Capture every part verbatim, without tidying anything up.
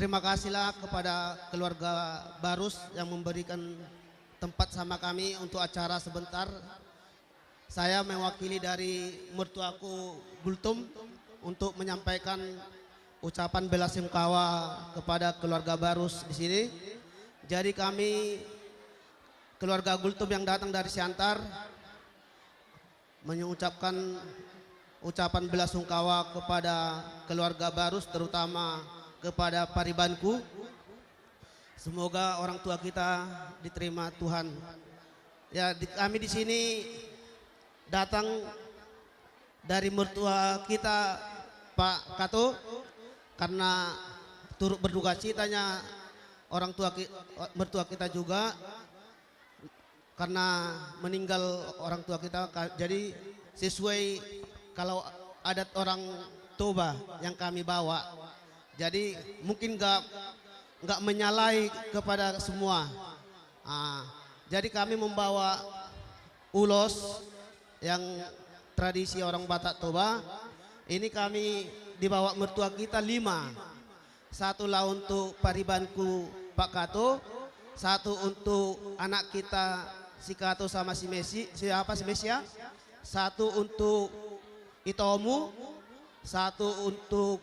Terima kasihlah kepada keluarga Barus yang memberikan tempat sama kami untuk acara sebentar. Saya mewakili dari mertuaku Gultom untuk menyampaikan ucapan belasungkawa kepada keluarga Barus di sini. Jadi kami, keluarga Gultom yang datang dari Siantar, mengucapkan ucapan belasungkawa kepada keluarga Barus, terutama kepada paribanku. Semoga orang tua kita diterima Tuhan. Ya, di, kami di sini datang dari mertua kita, Pak Kato, karena turut berduka citanya orang tua ki-, mertua kita juga karena meninggal orang tua kita. Ka-, jadi sesuai kalau adat orang Toba yang kami bawa. Jadi mungkin nggak, nggak menyalahi kepada semua. Ah, jadi kami membawa ulos yang tradisi orang Batak Toba. Ini kami dibawa mertua kita lima. Satu lah untuk paribanku Pak Kato, satu untuk anak kita si Kato sama si Messi, si apa, si Messi ya? Satu untuk itomu, satu untuk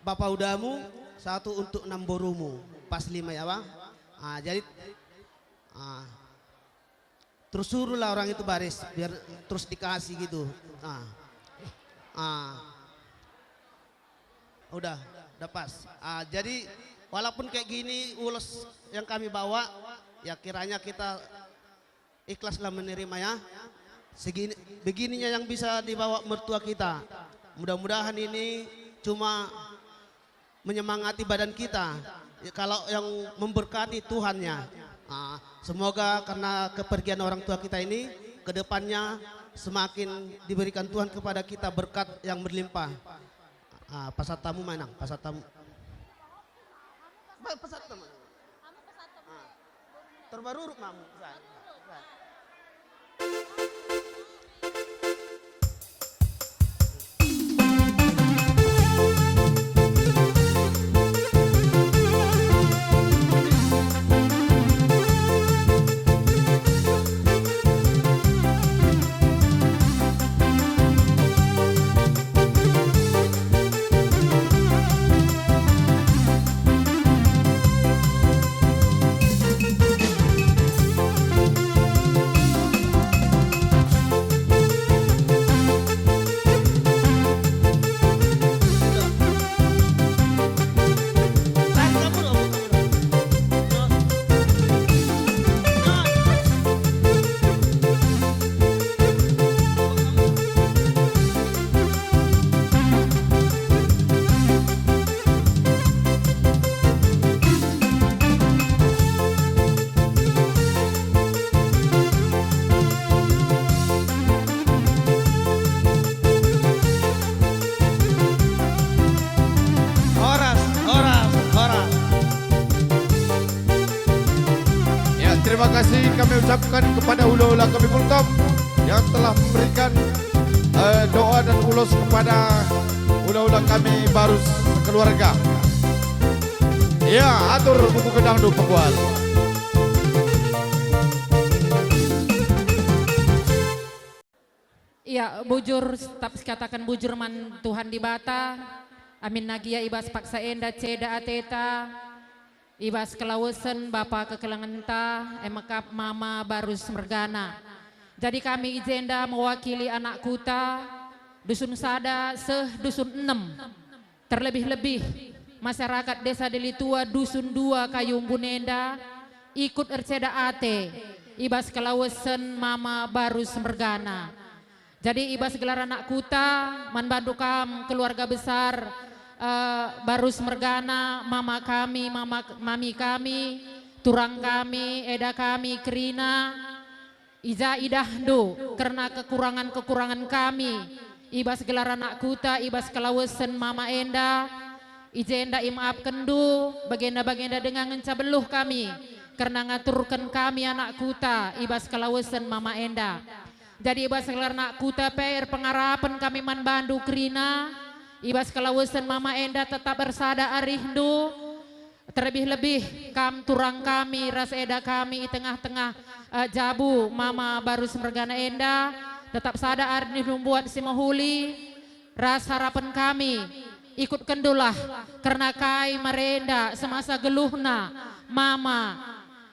bapa udamu, satu untuk namborumu. Pas lima ya, Bang? Ah, jadi, ah, terus suruhlah orang itu baris, biar terus dikasih gitu. Ah. Ah. Udah, udah pas. Ah, jadi walaupun kayak gini ulos yang kami bawa, ya kiranya kita ikhlaslah menerima ya. Segini, begininya yang bisa dibawa mertua kita. Mudah-mudahan ini cuma menyemangati badan kita. Ya, kalau yang memberkati Tuhannya. Ah, semoga karena kepergian orang tua kita ini, ke depannya semakin diberikan Tuhan kepada kita berkat yang berlimpah. Ah, pasat tamu manang, pasat tamu. Ba-, pasat tamu. Ah. Terbaruruk mamu. Sa-, sa-. Horas, horas, horas. Ya, terima kasih kami ucapkan kepada hula-hula kami Gultom yang telah memberikan, eh, doa dan ulos kepada hula-hula kami Barus sekeluarga. Ya, atur buku gedang dulu, Penggual. Ia bujur, tetap sikataken bujur man Tuhan Dibata. Amin nagia i bas paksa enda ceda ateta, i bas kelawesen bapa kekelengenta, e mekap mama Barus mergana. Jadi kami i jenda mewakili anak kuta, dusun sada seh dusun enem. Terlebih-lebih masyarakat Desa Deli Tua Dusun Dua Kayu Embun enda ikut erceda ate i bas kelawesen mama Barus mergana. Jadi i bas gelar anak kuta, man bandu kam keluarga besar, eh, Barus mergana, mama kami, mama, mami kami, turang kami, eda kami, kerina, i ja idahndu kerna kekurangan-kekurangan kami i bas gelar anak kuta, i bas kelawesen mama enda, i jenda imaafkenndu, bagenda-bagenda denga ngenca beluh kami kerna ngaturken kami anak kuta i bas kelawesen mama enda. Jadi i bas gelar anak kuta pe erpengarapen kami man bandu kerina, I bas kelawesen mama enda tetap ersada arihndu, terlebih-lebih kam turang kami ras eda kami i tengah-tengah, eh, jabu mama Barus mergana enda, tetap sada arihndu mbuat si mehuli, ras harapen kami, ikutkendulah, kerna kai marenda semasa geluhna mama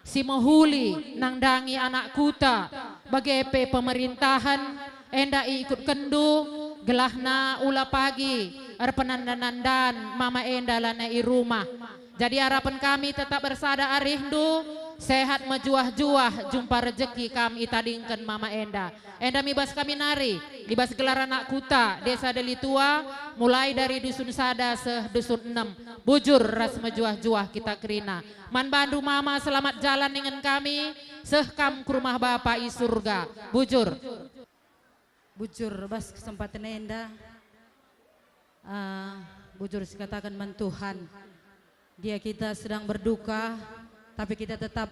si mehuli nandangi anak kuta, bage pe pemerintahen, enda iikutkenndu, gelahna ula pagi erpenandan-nandan mama enda lanai i rumah. Jadi arapen kami tetap ersada arihndu, sehat mejuah-juah, jumpa rejeki kam itadingken mama enda. Enda mi bas kami nari, i bas gelar anak kuta, Desa Deli Tua, mulai dari dusun sada seh dusun enem. Bujur ras mejuah-juah kita kerina. Man bandu mama selamat jalan ningen kami, seh kam ku rumah Bapa i surga. Bujur. Bujur bas kesempatan enda, eh, bujur sikataken man Tuhan. Dia kita sedang berduka, tapi kita tetap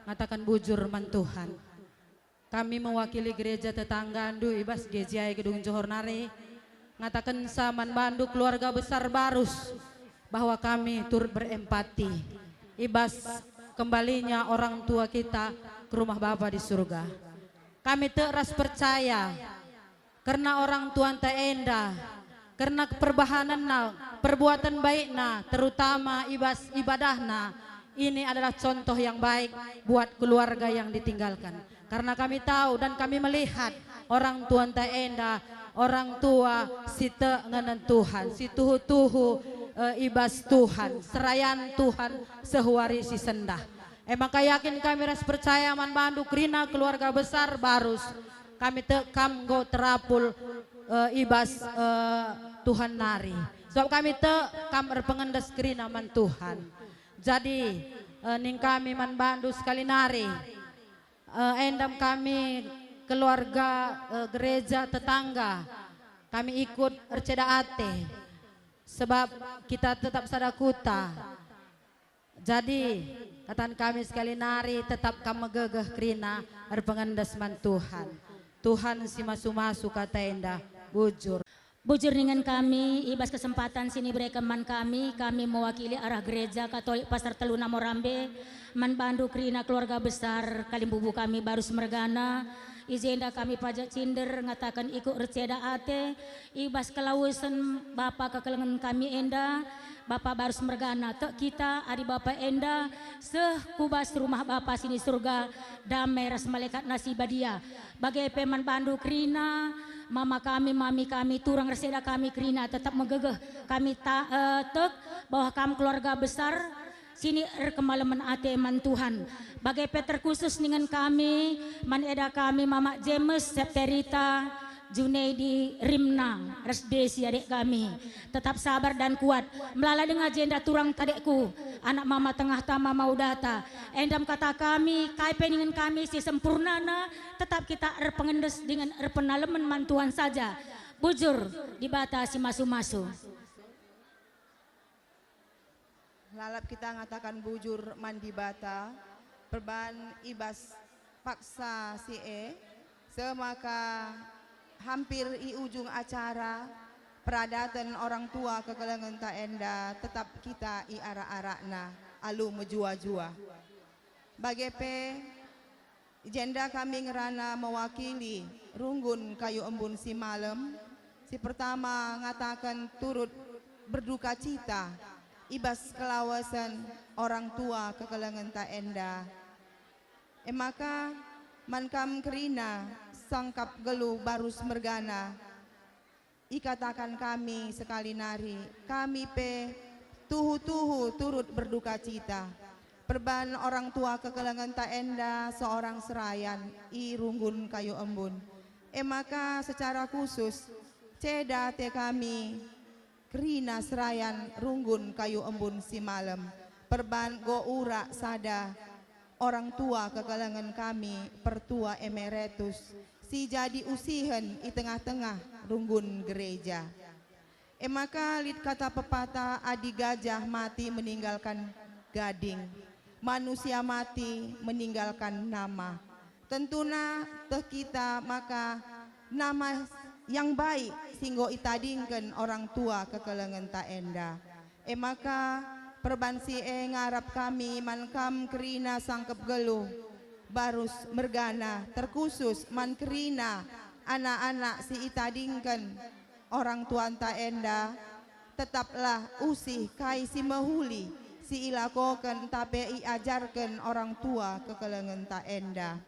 ngataken bujur man Tuhan. Kami mewakili gereja tetanggandu i bas G J I Gedung Johor nari, ngatakenca man bandu keluarga besar Barus, bahwa kami turut berempati i bas kembalinya orang tua kita ke rumah Bapa di surga. Kami tek ras percaya kerna orang tuanta enda, kerna perbahanenna, perbuatan baikna, terutama i bas ibadahna, ini adalah contoh yang baik buat keluarga yang ditinggalkan. Karena kami tahu dan kami melihat orang tuanta enda, orang tua si tek ngenen Tuhan, si tuhu-tuhu, eh, i bas Tuhan, serayan Tuhan sehuari si sendah. E maka yakin kami ras percaya man bandu kerina keluarga besar Barus. Kami tek kam enggo terapul, eh, i bas, eh, Tuhan nari. Sebab kami tek kam erpengendes kerina man Tuhan. Jadi, eh, ning kami man bandu sekali nari, eh, endam kami keluarga, eh, gereja tetangga, kami ikut erceda ate. Sebab kita tetap sada kuta. Jadi, kataken kami sekali nari, tetap kam megegeh kerina erpengendes man Tuhan. Tuhan si masu-masu kata enda, bujur. Bujur ningen kami, i bas kesempatan si nibereken man kami, kami mewakili arah Gereja Katolik Pasar Telu Namorambe, man bandu kerina keluarga besar Kalimbubu kami Barus mergana, i jenda kami pajak cinder ngataken ikut erceda ate, i bas kelawesen Bapa kekelengen kami enda, Bapa Barus mergana, tek kita adi Bapa enda seh ku bas rumah Bapa si ni Surga, dame ras malekatNa si badia. Bage pe man bandu kerina, mama kami, mami kami, turang ras eda kami kerina tetap megegeh. Kami ta-, eh, tek bahwa kam keluarga besar, si ni erkemalemen ate man Tuhan. Bage pe terkhusus ningen kami, man eda kami, Mamak James, Septerita, Junaidi, Rimna, ras Desi adek kami. Tetap sabar dan kuat. Melala denga jenda turang tadekku, anak mama tengahta, mama udata. Endam kata kami, kai pe ningen kami si sempurnana, tetap kita erpengendes dingen erpenalemen man Tuhan saja. Bujur, Dibata si masu-masu. Lalap kita ngatakan bujur man Dibata, perban i bas paksa si e, semaka hampir i ujung acara, peradaten orang tua kekelengenta enda tetap kita i arak-arakna alu mejuah-juah. Bage pe, i jenda kami ngerana mewakili runggun kayu embun si malem. Si pertama ngataken turut berduka cita i bas kelawesen orang tua kekelengenta enda. E maka, man kam kerina sangkap nggeluh Barus mergana, ikatakan kami sekali nari, kami pe tuhu-tuhu turut berduka cita. Perban orang tua kekelengenta enda seorang serayan i runggun kayu embun. E maka secara khusus, ceda ate kami kerina serayan runggun kayu embun si malem. Perban enggo urak sada orang tua kekelengen kami, pertua emeritus, si jadi usihen i tengah-tengah runggun gereja. E maka lit kata pepatah, adi gajah mati meninggalkan gading, manusia mati meninggalkan nama. Tentuna teh kita maka nama yang baik si enggo itadingken orang tua kekelengenta enda. E maka, perban si e ngarap kami man kam kerina sangkep geluh, barus mergana, terkhusus man kerina anak-anak si itadingken orang tuanta enda, tetaplah usih kai si mehuli si ilakoken ntah pe iajarken orang tua kekelengenta enda.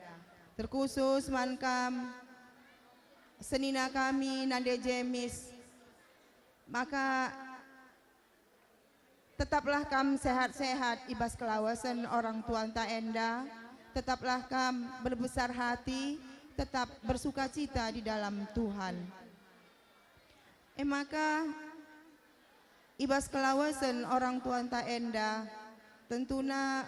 Terkhusus man kam, senina kami, Nande Jemis, maka tetaplah kam sehat-sehat i bas kelawesen orang tuanta enda, tetaplah kam berbesar hati, tetap bersukacita di dalam Tuhan. E maka, i bas kelawesen orang tuanta enda, tentuna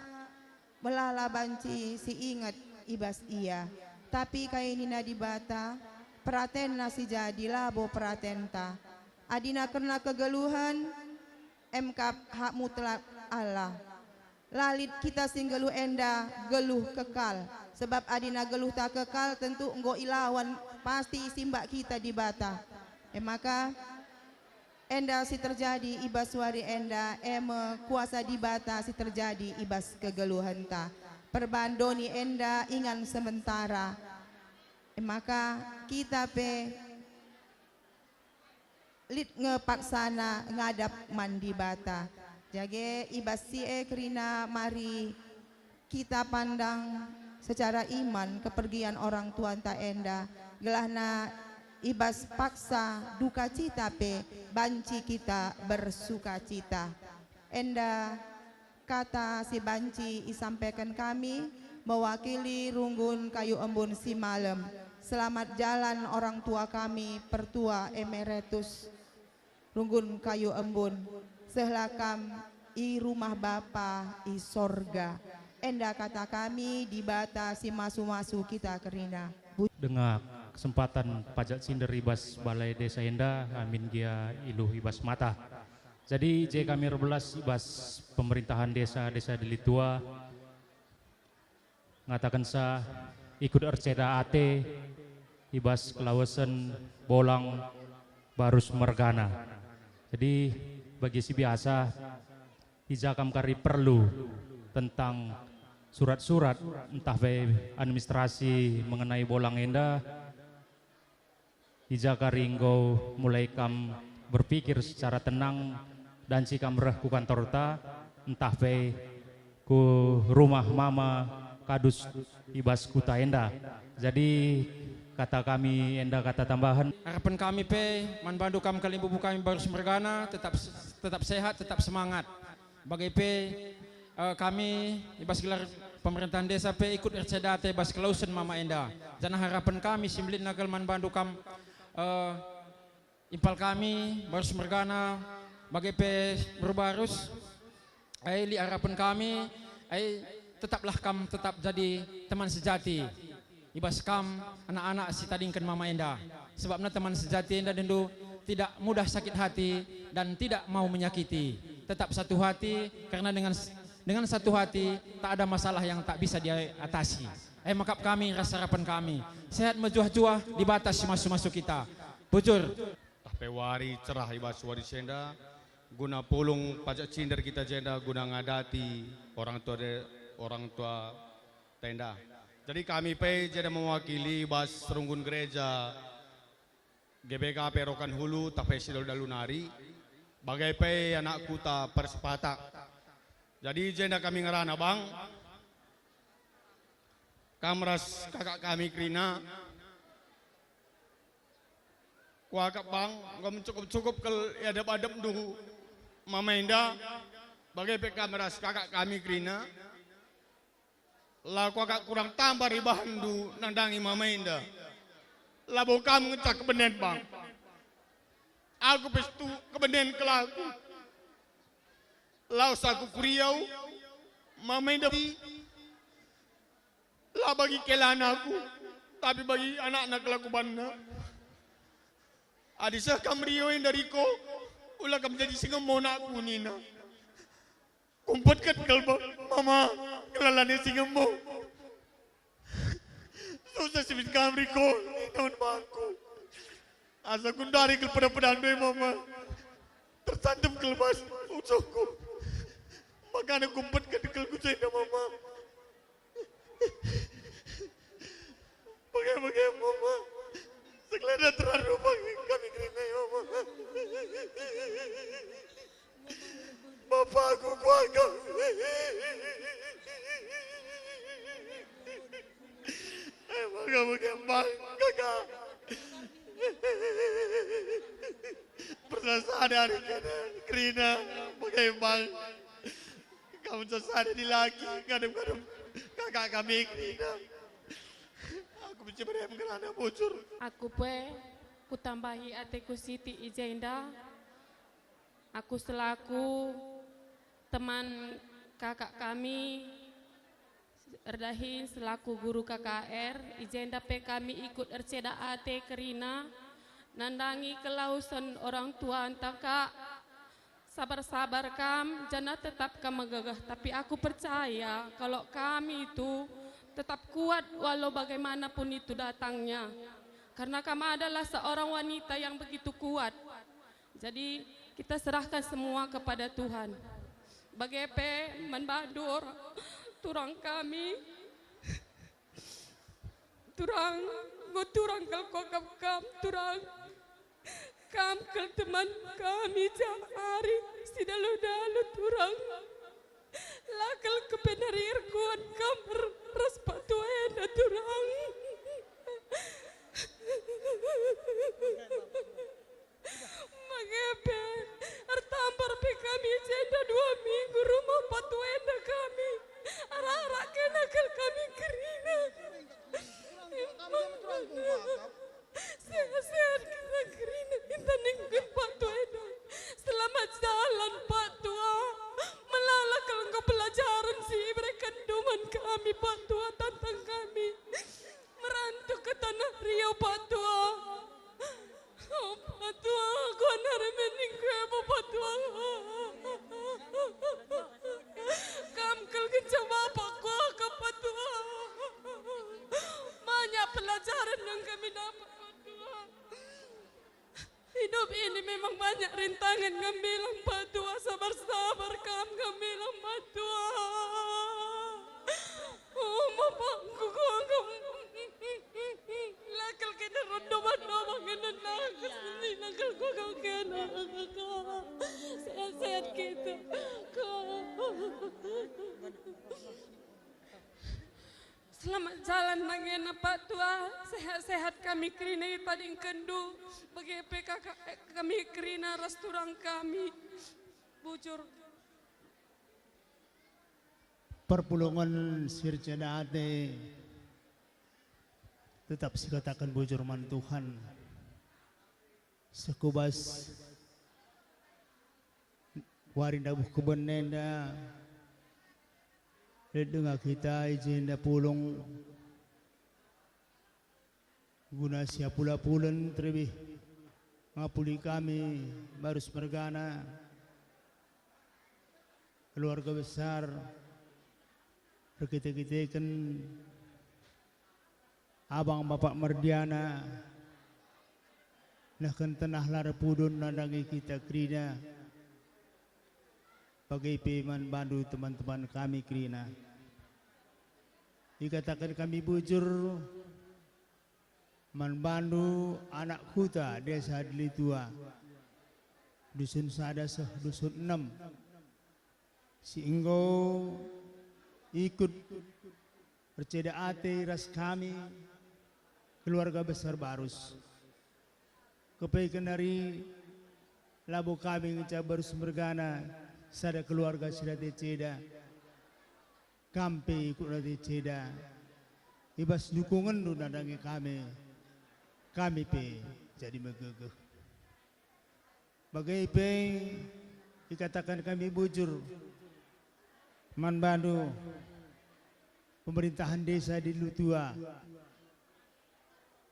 melala banci si inget i bas ia. Tapi kai nina Dibata, peratenna si jadi labo peratenta. Adina kerna kegeluhen, emkap hak mutlak Allah. La lit kita si nggeluh enda geluh kekal, sebab adina geluhta kekal tentu enggo ilawan pasti isimbak kita Dibata. E maka, enda si terjadi i bas wari enda, e me kuasa Dibata si terjadi i bas kegeluhenta. Perban doni enda ingan sementara. E maka, kita pe lit nge paksana ngadap man Dibata. Dage i bas si e kerina mari kita pandang secara iman kepergian orang tuanta enda, gelahna i bas paksa dukacita pe banci kita bersukacita. Enda kata si banci isampaiken kami mewakili Runggun Kayu Embun si malem. Selamat jalan orang tua kami, Pertua Emeritus Runggun Kayu Embun. Sehlah kam i rumah Bapa i sorga. Enda kata kami, Dibata si masu-masu kita kerina. Bu- Denga kesempatan pajak cinder i bas balai desa enda, amin gia iluh i bas mata. Jadi, je kami erbelas i bas pemerintahan desa, Desa Dili Tua, ngatakenca ikut erceda ate i bas kelawesen bolang barus mergana. Jadi, bagi si biasa, i ja kam kari perlu tentang surat-surat ntah pe administrasi mengenai bolang enda, i ja kari enggo mulai kam berpikir secara tenang, banci kam reh ku kantorta, ntah pe ku rumah mama kadus i bas kuta enda. Jadi, kata kami enda kata tambahen. Harapen kami pe man bandu kam kalimbubu kami barus mergana, tetap, tetap sehat, tetap semangat. Bage pe, eh, kami i bas gelar pemerintahan desa pe ikut erceda ate bas kelawesen mama enda. Janah harapen kami si mbelin kal man bandu kam, eh, impal kami barus mergana, bage pe merubarus. Ai lit harapen kami, ai tetaplah kam tetap jadi teman sejati. I bas kam anak-anak si tadingken mama enda. Sebabna teman sejati enda dendu tidak mudah sakit hati dan tidak mau menyakiti. Tetap satu hati, karena dengan, dengan satu hati tak ada masalah yang tak bisa diatasi. Eh, mekap kami, ras harapen kami. Sehat mejuah-juah, Dibata si masu-masu kita. Bujur. Tah pe wari cerah i bas wari si enda, guna pulung pajak cinder kita jenda guna ngadati orang tua de-, orang tua tenda. Jadi kami pe jenda mewakili bas runggun gereja G B K P Rokan Hulu tah pe si dalu-dalu nari, bage pe anak kuta Persepata. Jadi jenda kami ngerana, Bang, kam ras kakak kami kerina. Kuakap, Bang, enggo mencukup-cukup kal iadap-adapndu mama enda, bage pe kam ras kakak kami kerina. La kuakap kurang tambar ibahanndu nandangi mama enda. Labo kam ngenca kebenen, Bang. Aku pe si tuk kebenen kal aku. Lawes aku ku Riau, mama enda la bagi kelana aku, tapi bagi anakna kal aku banna. Adi seh kam Riau enda Riko, ula kam jadi si ngemo anakku, nina. Kumpetken kal, Bang, mama, ngelalani si ngemo. Susah si kam Riko, nina man bangku. Asa kundari kal peda-pedandu e, Mama, tersantem kal bas usuhku. Makana kumpetken kal ku jenda, Mama. Bage-bage, Mama. Sekelana terlalu bagi kami kerina, Mama. Bapakku kuakap. Eh, bage-bage, Bang, Kakak. Pernah sadar kerina, bage, Bang. Kam sasada dilaki, ngadep-ngadep kakak kami kerina. Aku mecem rem kerana bujur. Aku pe kutambahi ateku sitik i jenda. Aku selaku teman kakak kami, erdahin selaku guru K K R, i jenda pe kami ikut erceda ate kerina nandangi kelausen orang tuanta, Kak. Sabar-sabar kam, janah tetap kam megegeh. Tapi aku percaya kalau kami itu tetap kuat walau bagaimanapun itu datangnya. Karena kam adalah seorang wanita yang begitu kuat. Jadi, kita serahkan semua kepada Tuhan. Bage pe man bandu orang, turang kami, turang, enggo turang kal kuakap kam, turang. Kam kal teman kami, janah ari sidalu-dalu, turang. La kal kepenari erkuan kam ras Pak Tua enda, turang. Bage pe, ertampar pe kami i jenda dua minggu rumah Pak Tua enda kami. Arak-arak kena kal kami kerina. Sehat-sehat kita kerina, kita ningkun Pak Tua enda. Selamat jalan, Pak Tua. Melala kal enggo pelajaren si iberekenndu man kami, Pak Tua, tantang kami merantau ke Tanah Riau, Pak Tua. Oh, Pak Tua, aku anak remen ningku e, Pak Tua. Kam kal kenca bapak kuakap, Pak Tua. Banyak pelajaran yang kami dapat, Pak Tua. Hidup ini memang banyak rintangan, kami bilang, Pak Tua, sabar-sabar kam, kami bilang, Pak Tua. Oh, bapakku, kuakap. La kal kena rondoban doba kena nangis, la kal kuakap kena. Sehat-sehat kita. Selamat jalan nangena, Pak Tua. Sehat-sehat kami kerina itadingkenndu. Bage pe kakak, eh, kami kerina ras turang kami. Bujur. Perpulungen si erceda ate tetap sikataken bujur man Tuhan. Seh ku bas wari ndabuh keben enda, lit denga kita i jenda pulung guna siapul-apulen terlebih ngapuli kami Barus mergana, keluarga besar, erkite-kiteken Abang Bapak merdiana, nehken tenah la erpudun nandangi kita kerina, bage pe man bandu teman-teman kami kerina. Ikataken kami bujur man bandu anak kuta Desa Dilitua, dusun sada seh dusun enem, si enggo ikut erceda ate ras kami, keluarga besar Barus. Kepeken nari labo kami ngenca Barus mergana sada keluarga si la erceda. Kam pe ikut la erceda. I bas dukungenndu nandangi kami, kami pe jadi megegeh. Bage pe ikataken kami bujur man bandu pemerintahan desa Dilitua,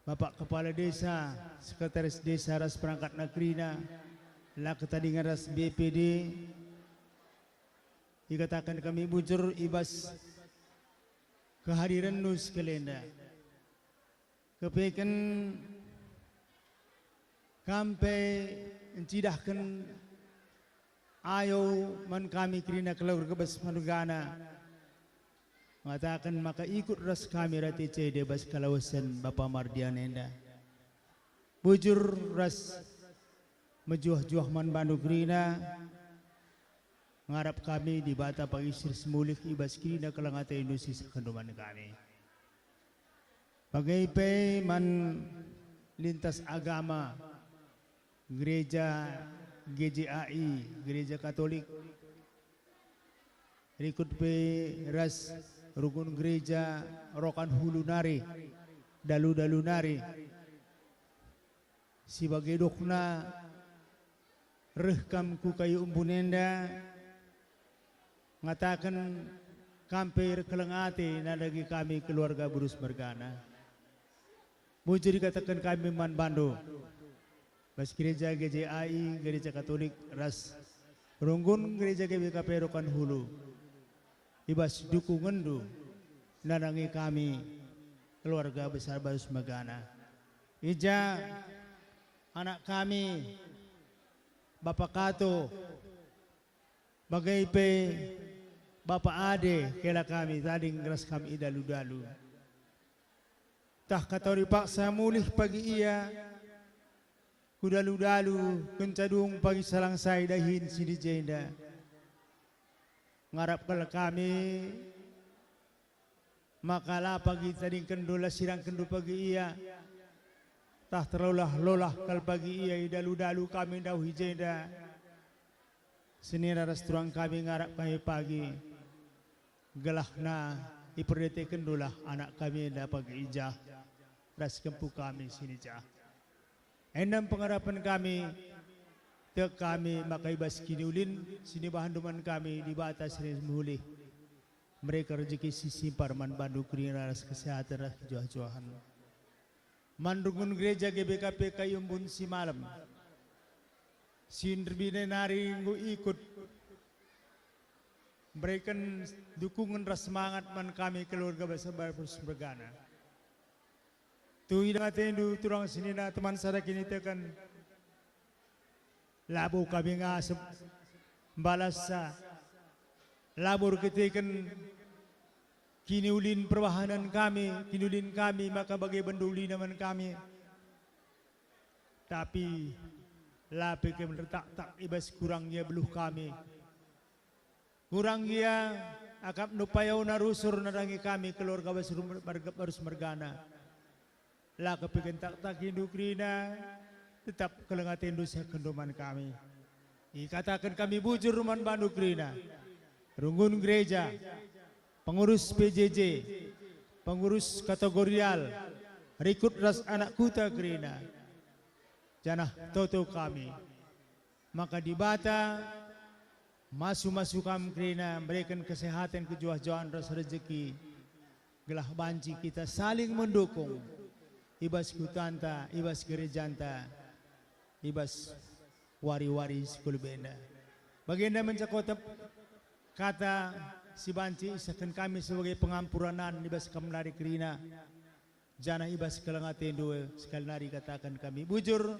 Bapak Kepala Desa, Sekretaris Desa ras perangkatna kerina, la ketadingen ras B P D, ikataken kami bujur i bas kehadirenndu sekalenda. Kepeken Kam pe ncidahken ayo man kami kerina keluarga bas mergana, ngataken maka ikut ras kami rati cede bas kalawesen Bapa Mardian enda. Bujur ras mejuah-juah man bandu kerina, ngarap kami Dibata pagi si ras mulih i bas kerina keleng atendu si isehkenndu man kami. Bage pe man lintas agama, Gereja G J A I, Gereja Katolik, rikut pe ras rukun Gereja Rokan Hulu nari, dalu-dalu nari. Si bage dokna reh kam ku kayu embun enda, ngataken kam pe erkeleng ate nandangi kami keluarga berus mergana. Bujur ikataken kami man bandu, bas Gereja G J A I, Gereja Katolik, ras runggun Gereja G B K P Rokan Hulu, i bas dukungenndu nandangi kami keluarga besar berus mergana. I ja anak kami, Bapa Kato, bage pe Bapa Ade, kela kami tading ras kam i dalu-dalu. Tah katawari paksa mulih pagi ia ku dalu-dalu, kenca dung pagi salangsai dahin si i jenda. Ngarap kal kami maka la pagi tadingkenndu, la sirangkenndu pagi ia, tah terlolah-lolah kal pagi ia i dalu-dalu kami ndauh i jenda. Senina ras turang kami ngarap kami pagi, gelahna iperdiatekenndulah anak kami enda pagi i jah ras kempu kami si i jah. Enda me pengarapen kami, tek kami maka i bas kiniulin si nibahanndu man kami, Dibata si mulih mereken rejeki si simpar man bandu kerina ras kesehaten ras kejuah-juahen. Man runggun Gereja G B K P Kayu Embun si malem, si erbina nari enggo ikut mereken dukungen ras semangat man kami keluarga besar berus mergana. Tuhi atendu turang senina teman sada kiniteken. Labo kami ngasep mbalasa, labo erkiteken kiniulin perbahanen kami, kiniulin kami maka bage benda ulina man kami. Tapi la pe kami ertaktak i bas kurang ia beluh kami. Kurang ia akapndu payona rusur nandangi kami keluarga bas rum-, barge-, barus mergana. La kepiken taktakindu kerina, tetap keleng atendu isehkenndu man kami. Ikataken kami bujur man bandu kerina, runggun gereja, pengurus P J J, pengurus kategorial, rikut ras anak kuta kerina. Janah toto kami. Maka Dibata masu-masu kam kerina mereken kesehaten, kejuah-juahen ras rejeki, gelah banci kita saling mendukung i bas kutanta, i bas gerejanta, i bas wari-wari si kulebenda. Bagenda menca kotep kata si banci isehken kami sebagai pengampuranan i bas kam nari kerina. Janah i bas keleng atendu sekali nari kataken kami bujur,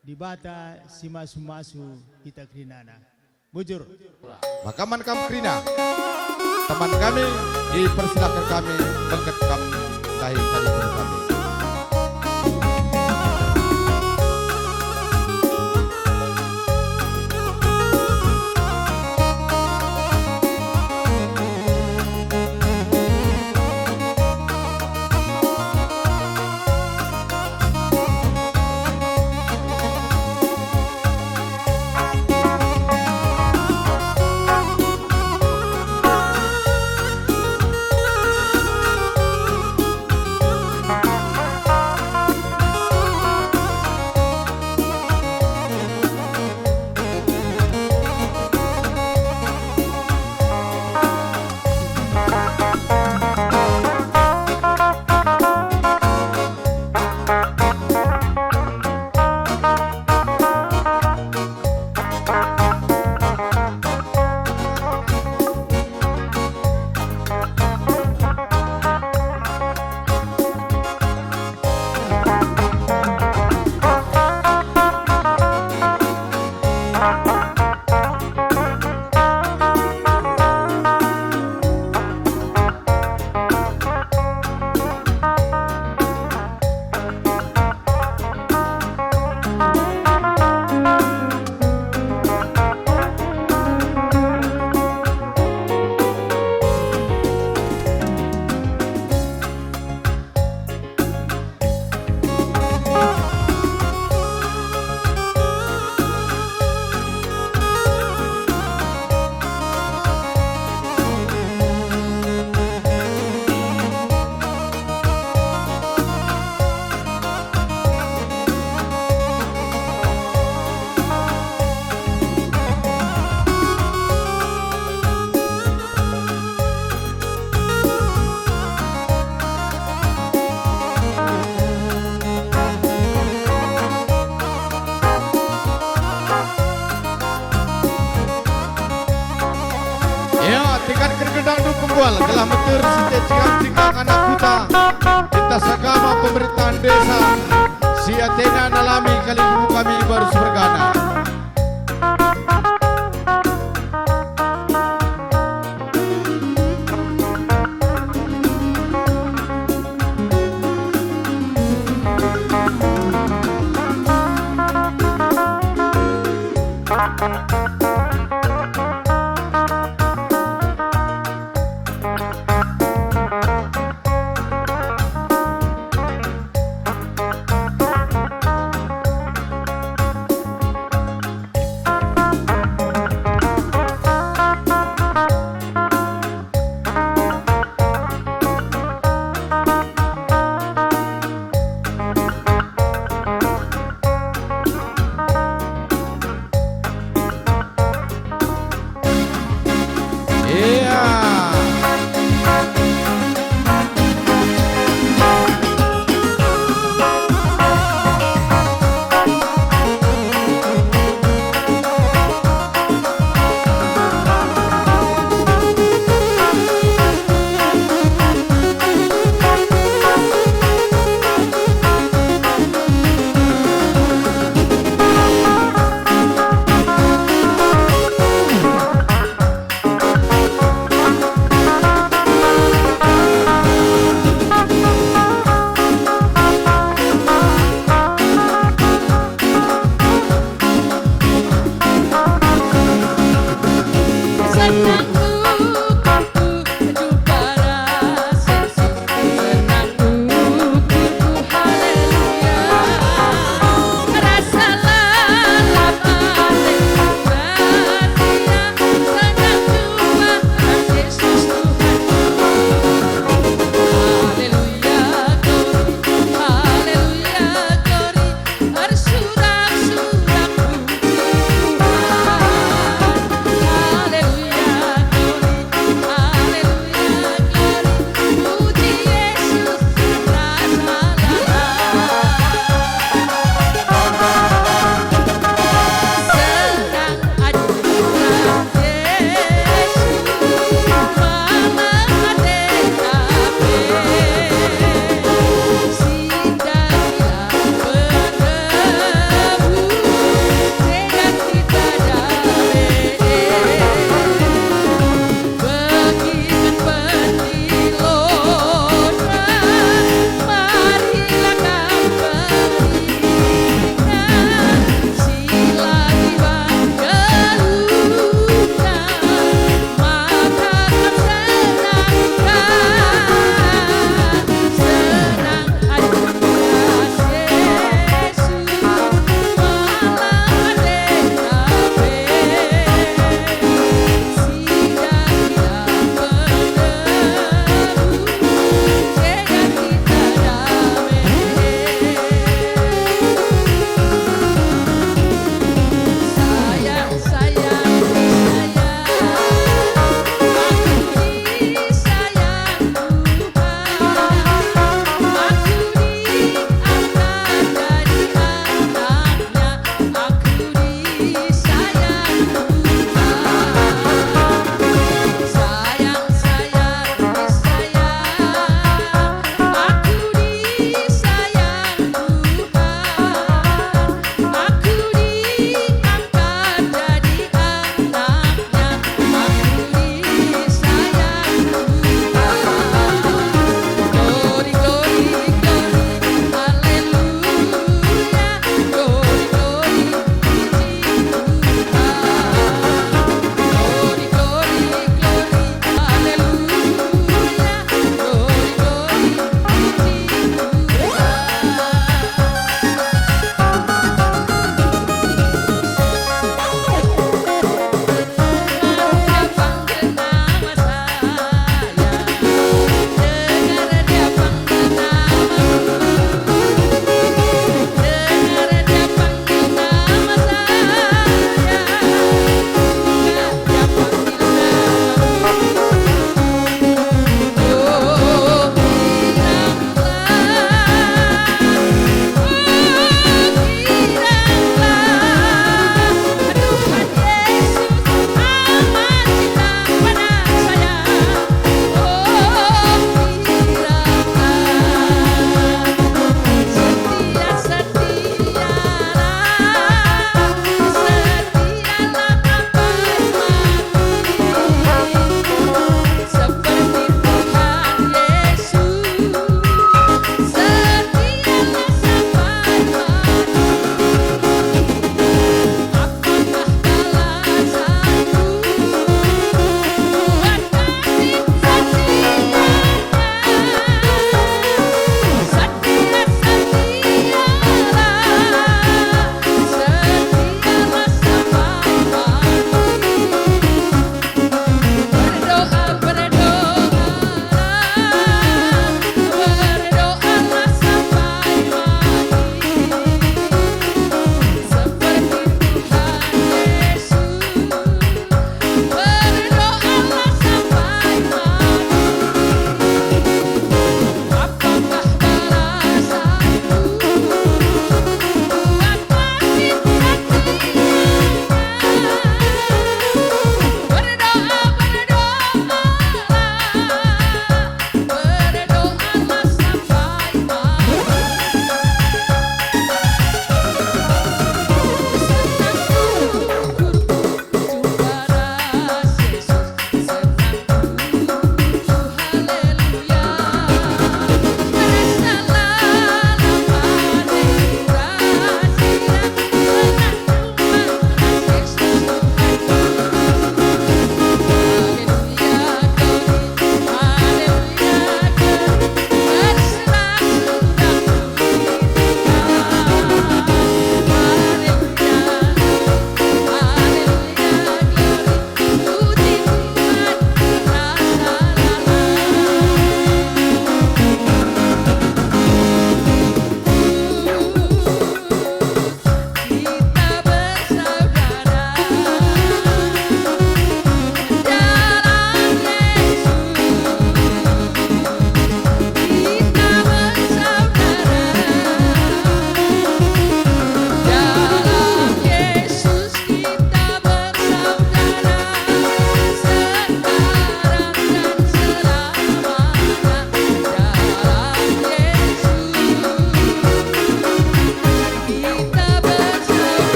Dibata si masu-masu kita kerinana. Bujur. Maka man kam kerina, teman kami, ipersilaken kami bengket kam ndahi kami. Tingkatken gendang dukung wal gelah meter site cingkang-cingkang anak kuta, lintas agama, pemerintahan desa, si atena nalami kalimbubu kami baru semergana.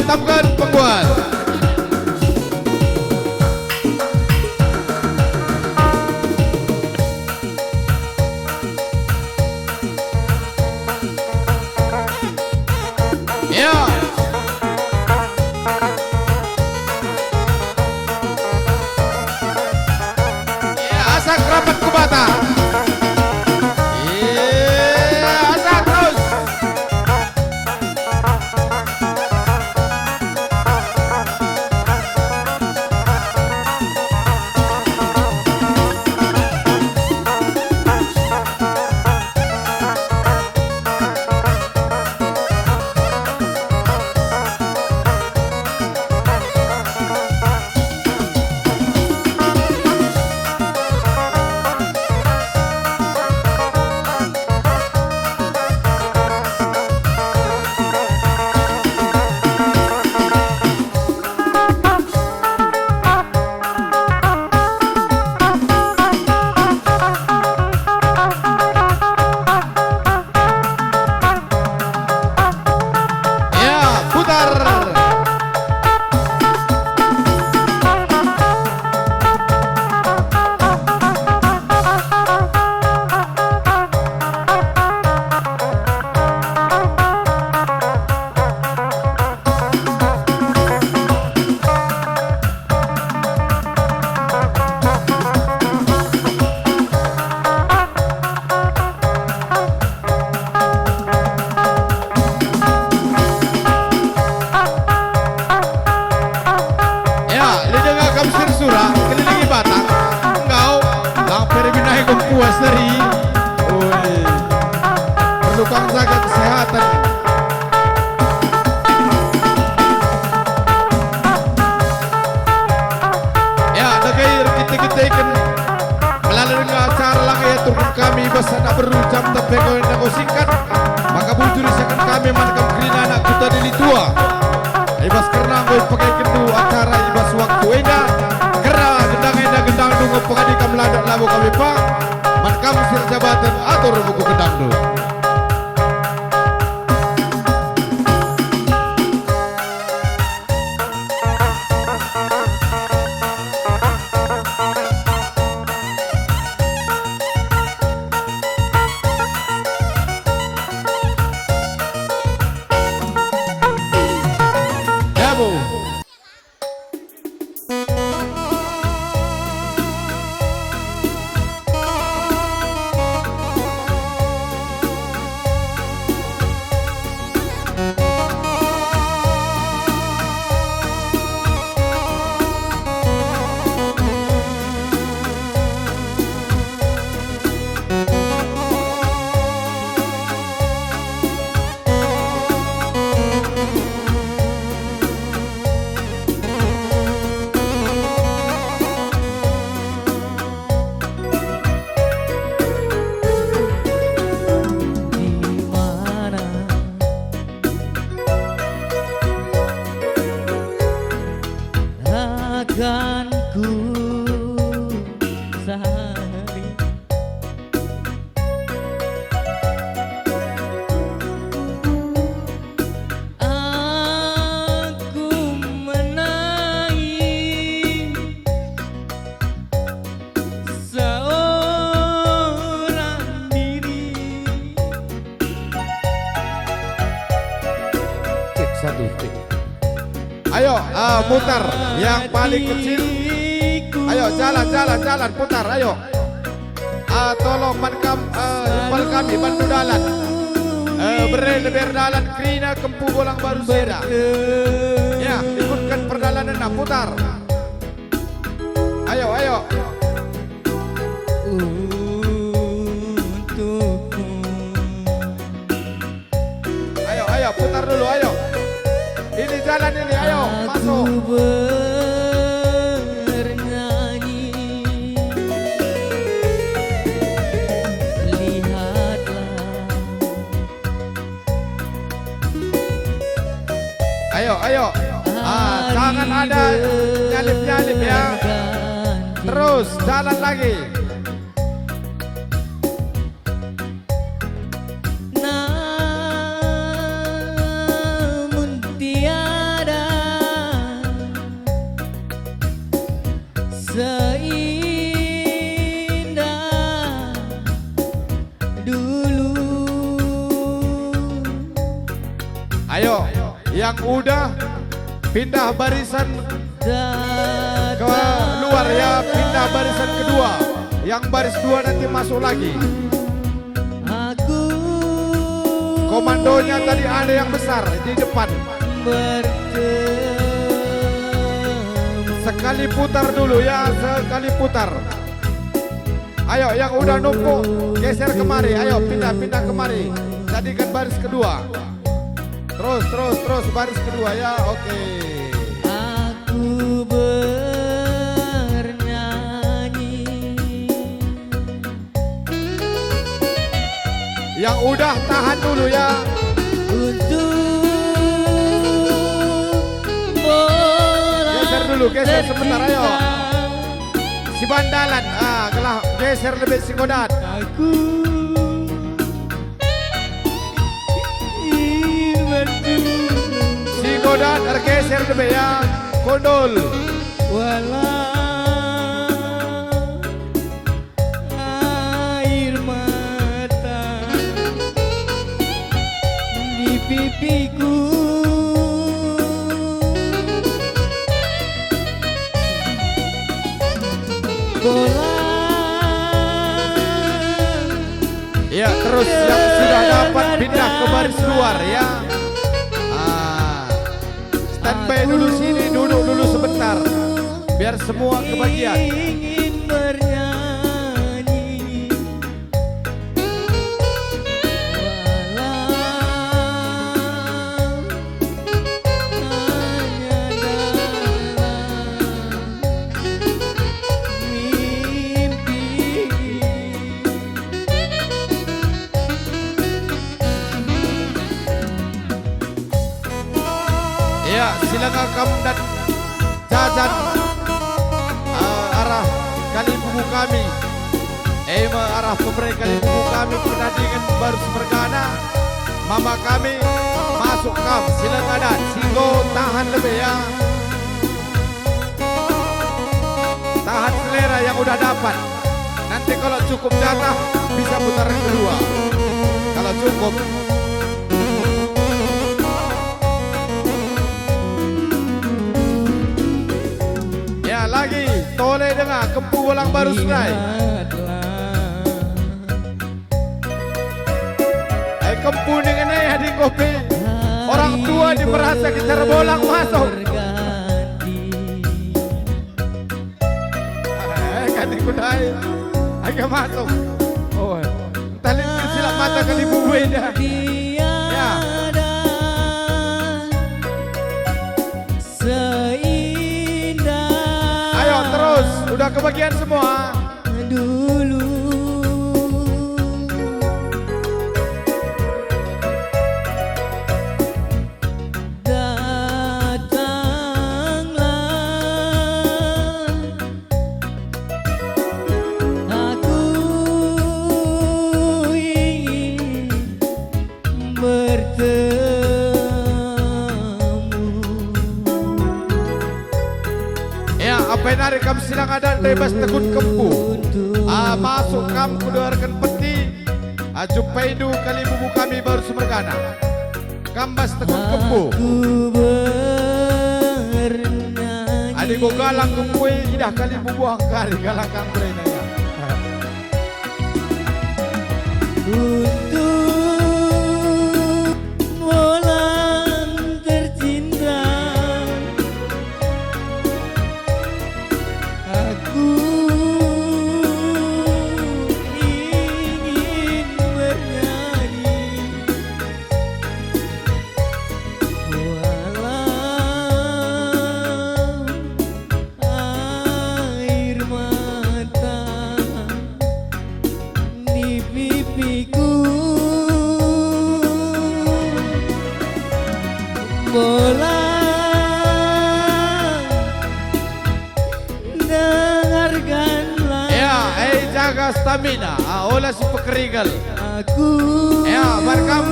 Tamkan penggual. Ya. Ya, asa kerapat ku bata. Ya, asa terus. Ya, putar. Ya, lit denga kam sirsura, kelilingi batang, enggau, lang perbinahi kom puas dari. Oi, perlu kang jaga kesehatan. Ya, dage erkite-kiteken melala denga acara lang iaturken kami bas anak beru jam tepe enggo singkat, maka bujur isaken kami man kam kerina anak kuta Dili Tua. I bas kerna enggo ipegaikenndu acara i bas waktu enda, kerna gendang enda gendangndu enggo pengadi kam landak labo kami pa, man kam si erjabaten atur buku gendangndu. Dabo. Di mana akan ku cari? Aku menai seorang diri. Cek satu, cek. Ayo, ah, mutar yang paling kecil. Ayo, jalan, jalan, jalan, putar, ayo. Ah, tolong man kam, eh, impal kami, bantu dalan. Eh, bere leber dalan kerina kempu Bolang Baru Seda. Ya, ikutken perdalanenna, putar. Ayo, ayo. Ayo, ayo, putar dulu, ayo. Ini jalan ini, ayo, masuk. Ayo, ayo. Ah, jangan ada nyalip-nyalip ya. Terus, jalan lagi. Namun tiada Ayo, yang udah pindah barisan ke luar ya, pindah barisan kedua. Yang baris dua nanti masuk lagi. Aku komandonya tadi ada yang besar di depan. Sekali putar dulu ya, sekali putar. Ayo, yang udah numpuk, geser kemari. Ayo, pindah-pindah kemari. Jadikan baris kedua. Terus, terus, terus, baris kedua ya. Oke. Aku bernyanyi. Yang udah, tahan dulu ya. Untuk bola. Geser dulu, geser sebentar, ayo. Si bandalan, ah, gelah geser lebih si Godot. Aku ingin berjuang. Si Godot ergeser lebih ya, kundul. Walau air mata di pipiku. Bola. Ya, terus yang sudah dapat pindah ke baris luar, ya. Ah, standby dulu sini, duduk dulu sebentar, biar semua kebagian. Ingin bernyanyi. Walau hanya dalam mimpi. Ya, silakan kamu dan jajan, eh, arah kalimbubu kami, e me arah pemere kalimbubu kami, Penadingen Baru Semergana, mama kami, masuk kam, silakan dan, si enggo tahan lebih ya. Tahan selera yang udah dapat. Nanti kalau cukup jatah, bisa putaran kedua. Kalau cukup. Ya, lagi. Tole denga, kempu Bolang Baru Senai. Ai kempu ningen e adi kopi. Orang tua di merasa kita bolang masuk. Eh, kan ikut ai. Ai masuk. Oh. Tali silap mata kalimbubu enda. Ya. Ayo terus, udah kebagian semua. Dulu. Datanglah, aku ingin bertemu. Ya, apai nari kam silang adat ndai bas tekun kempu. Ah, masuk kam kudoarken peti. Ah, jumpaindu kalimbubu kami Baru Semergana. Kam bas tekun kempu. Aku bernyanyi. Adi enggo galang kempu e, idah kalimbubu engkari galang kam berena ya. Untuk bolang tercinta, aku ingin bernyanyi. Walau air mata di pipiku, bolang, dengarkanlah. Ya, eh, jaga stamina. Ah, ola si pekerigel. Aku. Ya, barkam.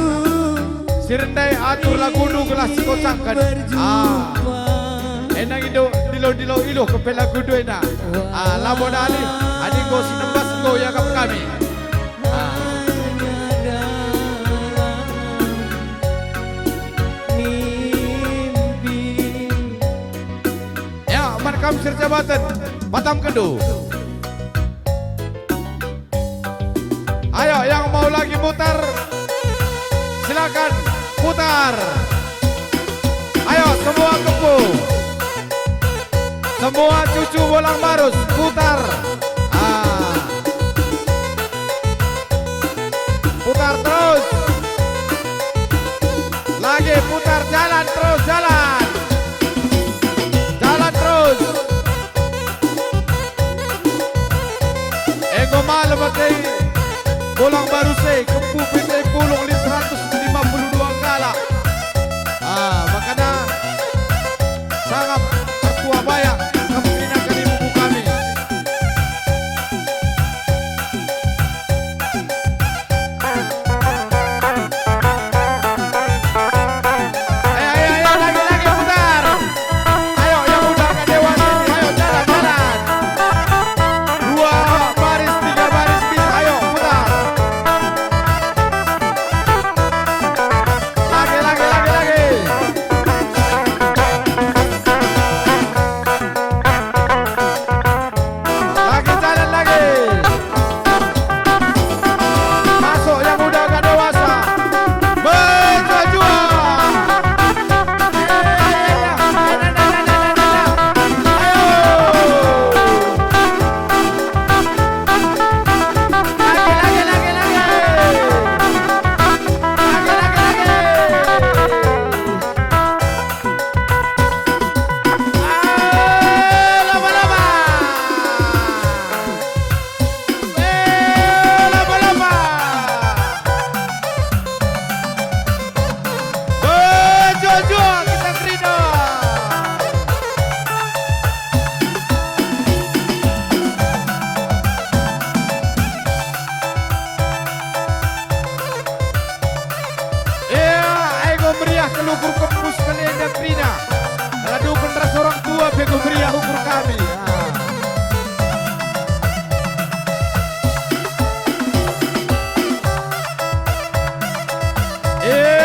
Si rendai atur lagundu gelah sikocangken. Ah. Enang indo dilo-dilo iluh kepe lagundu ena. Ah, labo dali. Adi enggo si nembas enggo iakap kami. Ah. Banten, patamkenndu. Ayo, yang mau lagi mutar, silakan putar. Ayo, semua kempu. Semua cucu Bolang Barus, putar. Ah. Putar terus. Lagi putar, jalan terus, jalan. Jalan terus. Enggo malem ate Bolang Barus e, kempu P T Pulung lit seratus lima puluh dua kalak. Ah, makana sangap ertua bayak, kempu kerina kari bubu kami. Ayo, ayo, ayo, lagi, lagi, putar. Ayo, yang muda agak dewasa, ayo, jalan, jalan. Dua baris, tiga baris, bisa, ayo, putar. Lagi, lagi, lagi, lagi. Lagi jalan lagi. Masuk yang muda agak dewasa. Berjuang. Ayo. Lagi, lagi, lagi, lagi. Lagi, lagi, lagi. Eh, laba-laba. Eh, laba-laba. Bejo-jo kita kerina. Ea, enggo meriah kal ukur kempu sekali enda kerina. Raduken ras orang tua pe enggo meriah ukur kami. Ah. Ea,